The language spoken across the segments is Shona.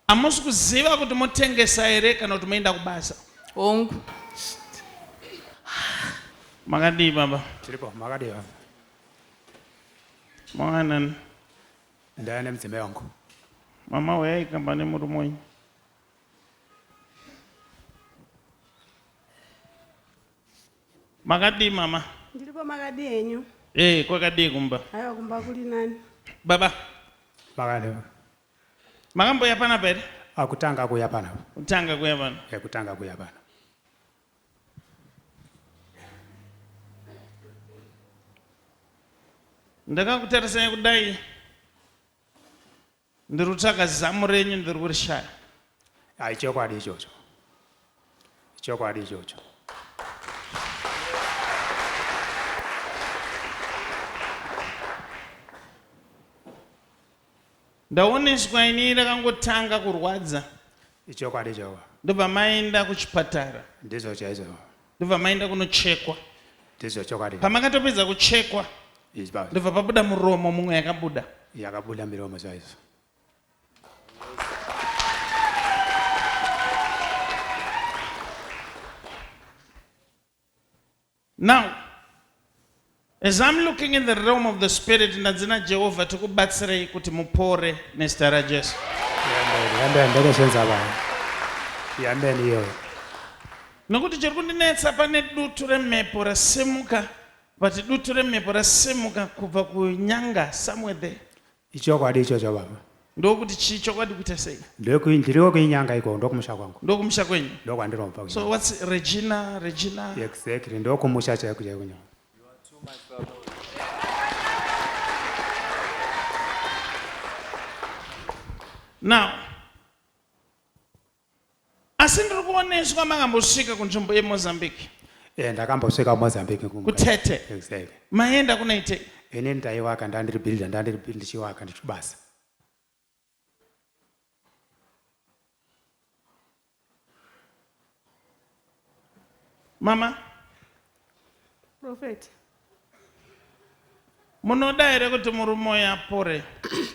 Hamusi kuziva kuti motengesa here kana kuti moenda kubasa? Hongu. Makadii baba? Tiripo, makadii baba? Mawanani? Ndaya nemudzimai wangu. Mama uyai kamba nemurume wenyu. Makadii mama? Ndiripo, makadii henyu? Eh, kwakadii kumba? Haiwa, kumba kuri nani. Baba, Makadii. Makambouya panapa here? Akutanga kuuya panapa. Kutanga kuuya pano. Eh, kutanga kuuya pano. Ndakakutarisai kudai. Ndiri kutsvaga zamu renyu ndiri kurishaya. Ai, chokwadi ichocho. Chokwadi ichocho. Ndaoneswa ini rakangotanga kurwadza. Ichokwadi ichocho. Ndobva maenda kuchipatara. Ndizvo chaizvo. Ndobva maenda kunochekwa. Ndizvo chokwadi. Pamakatopedza kuchekwa. Izvi Ndobva pabuda muromo mumwe yakabuda. Yakabuda miromo chaizvo. Now, as I'm looking in the realm of the spirit, ndadzina Jehovha tikubatsirei kuti mupore nezita raJesu. Amen. Amen. Ndakashenza baba. Amen iyoyo. Nokuti chiri kundinetsa pane dutu remhepo rasimuka, but dutu remhepo rasimuka kubva kunyanga somewhere there. Ichokwadi ichocho baba. Ndokuti chii chokwadi kuita sei? Ndiriwo kuinyanga iko ndokumusha kwangu. Ndokumusha kwenyu. Ndokwandirobva. So what's Regina, Regina? Exactly, ndokumusha chaiko chaiko nyanga. Now, asi ndiri kuoneswa makambosvika kunzvimbo yeMozambique. Eh, ndakambosvika kuMozambique kuTete. Exactly. Maenda kunoitei? Ini ndaiwaka, ndandiri builder, ndandiri ndichiwaka ndichibasa. Mama. Prophet. Munoda here kuti murume uyu apore?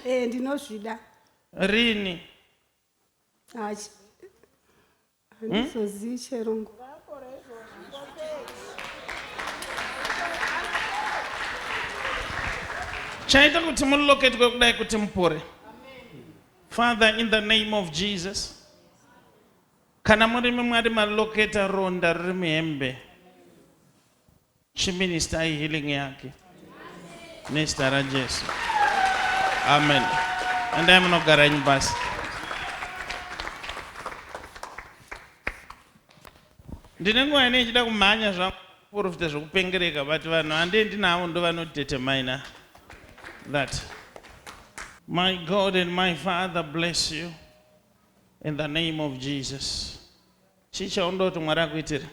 Eh, ndinozvida. Rini? Handizozivi chero nguva. Chaita kuti muloketwe kudai kuti mupore. Father, in the name of Jesus, kana murimi Mwari maloketa ronda riri muhembe, chiministai healing yake nezita raJesu. Amen. Endai munogara henyu basi. Ndine nguva ine ichida kumhanya zvangu kuprofita zvekupengereka, but vanhu handiye ndinavo ndo vanodetermina that. My God and my Father bless you in the name of Jesus. Chii chaunoda kuti Mwari akuitire?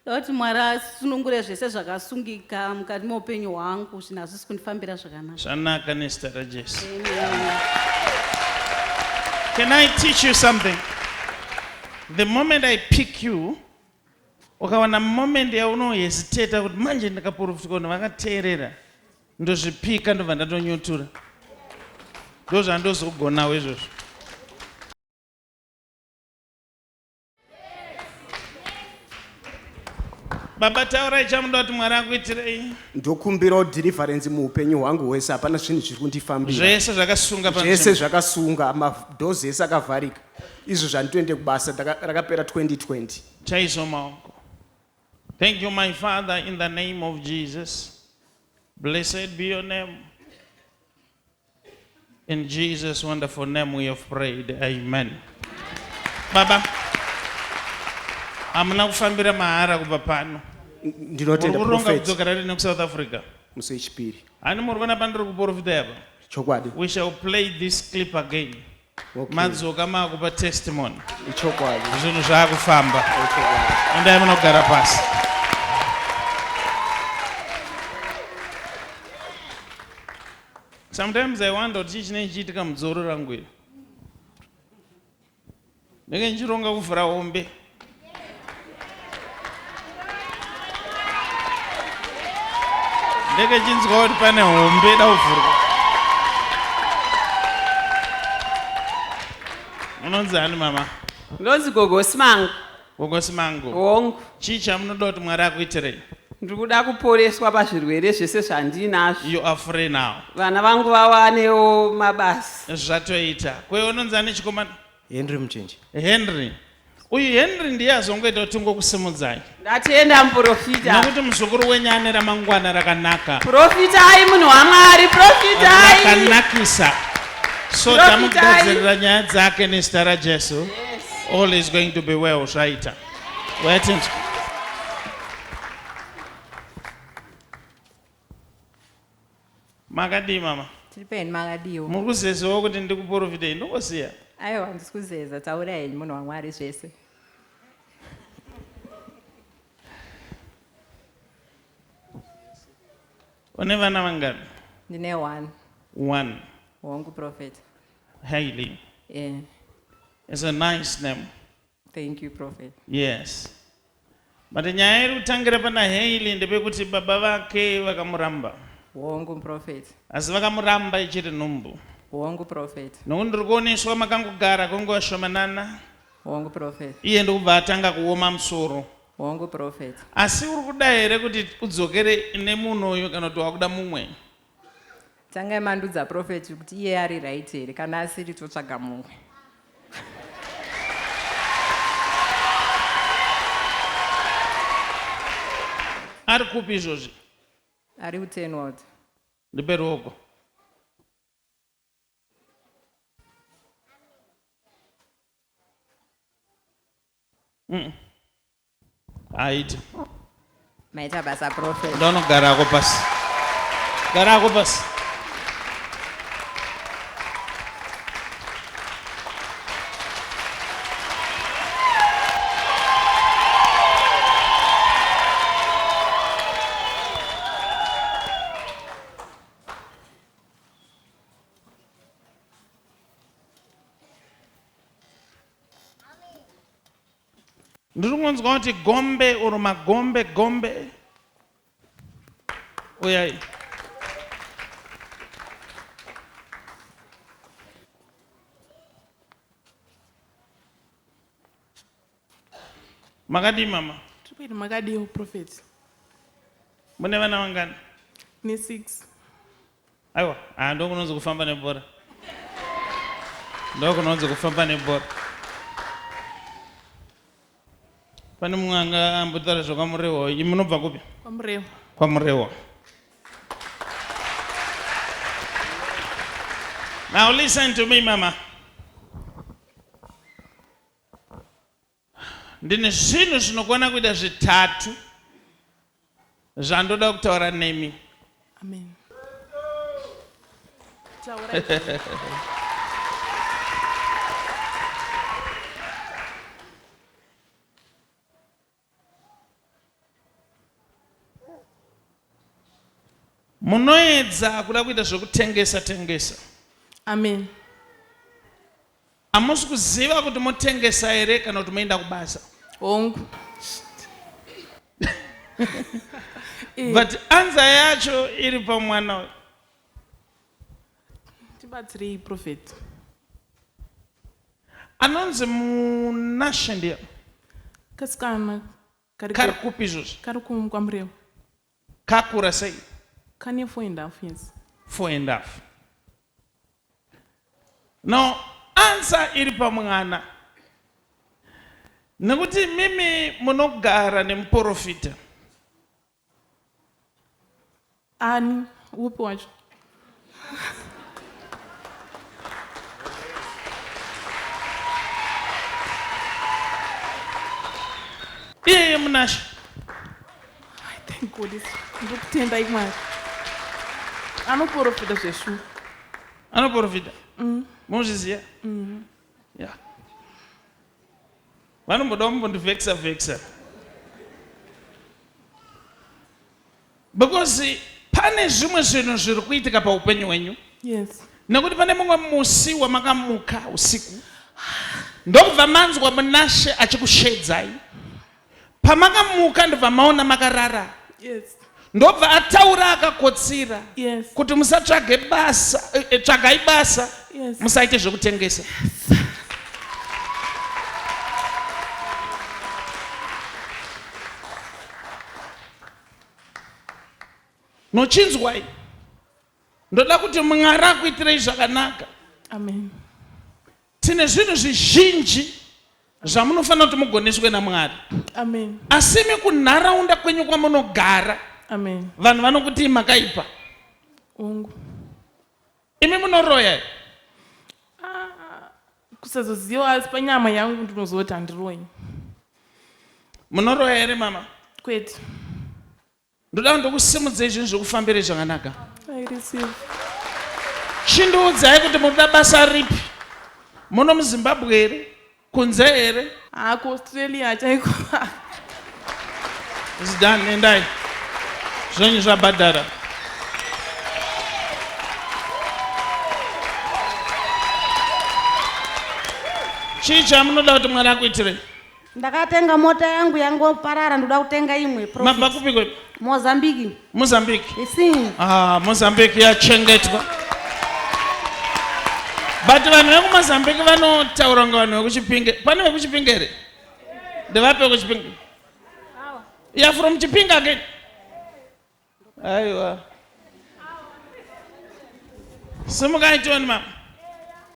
Ndoda kuti Mwari asunungure zvese zvakasungika mukati meupenyu hwangu, zvinhu hazvisi kundifambira zvakanaka. Zvanaka nezita raJesu. Can I teach you something? The moment I pick you, ukawana moment yaunohesitata kuti manje ndikaprofitwa vanhu vakateerera, ndozvipika ndobva ndatonyutura. Ndozvandozogonawo izvozvo. Baba, taurai chamunoda kuti Mwari akuitirei. Ndokumbirawo deliverance muupenyu hwangu hwese, hapana zvinhu zviri kundifambira. Zvese zvakasunga Zvese panzvimbo. zvakasunga, madoors ese akavharika. Izvo zvanditoende kubasa rakapera 2020. Chaizo maoko. Thank you my Father in the name of Jesus. Blessed be your name. In Jesus' wonderful name we have prayed. Amen. Baba, hamuna kufambira mahara kubva pano. Ndinotenda Muri kuronga prophet. kudzokera rini kuSouth Africa? Musi wechipiri. Hani muri kuona pandiri kuprofita apa? Chokwadi. We shall play this clip again. Okay. Madzoka maakupa testimony. Ichokwadi. Zvinhu zvaakufamba. Ichokwadi. Endai munogara pasi. Sometimes I wonder kuti chii chinenge chichiitika mudzoro rangu iri. Ndenge ndichironga kuvhura hombe. Ndenge chinzwa kuti pane hombe ida kuvhurwa. Unonzi ani mama? Ndonzi Gogo Simango. Gogo Simango. Hongu. Chii chamunoda kuti Mwari akuitirei? Ndiri kuda kuporeswa pazvirwere zvese zvandinazvo. You are free now. Vana vangu vawanewo mabasa. Zvatoita. Kwe unonzi ani chikomana? Henry Muchinji. Henry. Uyu Henry ndiye azongoita kuti tingokusimudzai. Ndatenda muprofita. Nokuti muzukuru wenyu ane ramangwana rakanaka. Profitai munhu waMwari, profitai. Rakanakisa. So tamugadzirira nyaya dzake nezita raJesu. Yes. All is going to be well zvaita. Wayatinzwa. Makadii mama? Tiri peni makadiwo. Muri kuzezewo kuti ndikuprofitei ndongosiya. Aiwa handisi kuzeza taurai henyu munhu waMwari zvese. Une vana vangani? Ndine one. One. Hongu prophet. Hailey. Yeah. It's a nice name. Thank you prophet. Yes. But nyaya iri kutangira pana Hailey ndepekuti baba vake vakamuramba. Hongu prophet. Asi vakamuramba ichiri nhumbu. Hongu prophet. Nokuti ndiri kuoneswa makangogara kwenguva shomanana. Hongu prophet. Iye ndokubva atanga kuoma musoro. Hongu prophet. Asi uri kuda here kuti udzokere nemunhu uyu kana kuti wakuda mumwe? Tangai mandudza prophet kuti iye ari right here kana asiri totsvaga mumwe. Ari kupi izvozvi? Ari kuTenwald. Ndipe ruoko. Aita. Maita basa prophet. Ndaunogarako pasi. Garako pasi. Ndiri kunzwa kuti gombe or magombe gombe. Uyai. Makadii mama? Tiri makadiwo prophet. Mune vana vangani? Ne 6. Aiwa, ah ndokunonzi kufamba nebhora. Ndokunonzi kufamba nebhora. Pane mumwe anga ambotaura zvekwaMurewa. Imi munobva kupi? KwaMurewa. KwaMurewa. Now listen to me mama. Ndine zvinhu zvinokwana kuita zvitatu zvandoda kutaura nemi. Amen. Munoedza kuda kuita zvekutengesa tengesa. Amen. Hamusi kuziva kuti motengesa here kana kuti moenda kubasa. Hongu. But anza yacho iri pamwana uyu. Tibatsirei prophet. Anonzi Munashe ndiye. Kasikana kari Kari kupi izvozvi? Kari kwaMurewa. Kakura sei? Kane 4 and half years. 4 and half. Now answer iri pamwana. Nekuti mimi munogara nemuporofita. Ani upi wacho? Iyeye Munashe. Thank God. Ndokutendai Mwari. Anoporofita zveshuwa. Anoporofita? Munozviziva? Yeah. Vanomboda kumbondivhekisa vhekisa. Because pane zvimwe zvinhu zviri kuitika paupenyu hwenyu. Yes. Nekuti pane mumwe musi wamakamuka usiku ndokubva manzwa Munashe achikushedzai. Pamakamuka ndobva maona makarara. Yes. Ndobva ataura akakotsira. Yes. Kuti musatsvage basa, tsvagai basa. Yes. Musaite zvekutengesa. Yes. Nochinzwai. Ndoda kuti Mwari akuitirei zvakanaka. Amen. Tine zvinhu zvizhinji zvamunofanira kuti mugoneswe naMwari. Amen. Asi imi kunharaunda kwenyu kwamunogara. Amen. Vanhu vanokuti makaipa. Ungu. Imi munoroya here? Ah, kusazoziva asi panyama yangu ndinoziva kuti handiroyi. Munoroya here mama? Kwete. Ndoda kuti ndikusimudzei zvinhu zvikufambire zvakanaka. I receive. Chindiudzai kuti munoda basa ripi? Muno muZimbabwe here? Kunze here? Haa kuAustralia chaiko. It's done, endai. Zvenyu zvabhadhara. Chii chamunoda kuti Mwari akuitirei? Ndakatenga mota yangu yangoparara ndoda kutenga imwe. Prophet. Mabva kupiko? Mozambique. Mozambique. Isi. Ah, Mozambique yachengetwa. But vanhu vekuMozambique vanotaura kunge vanhu vekuChipinge. Pane vekuChipinge here? Ndevapi vekuChipinge? You are from Chipinge again? Aiwa. Simukai tione mama.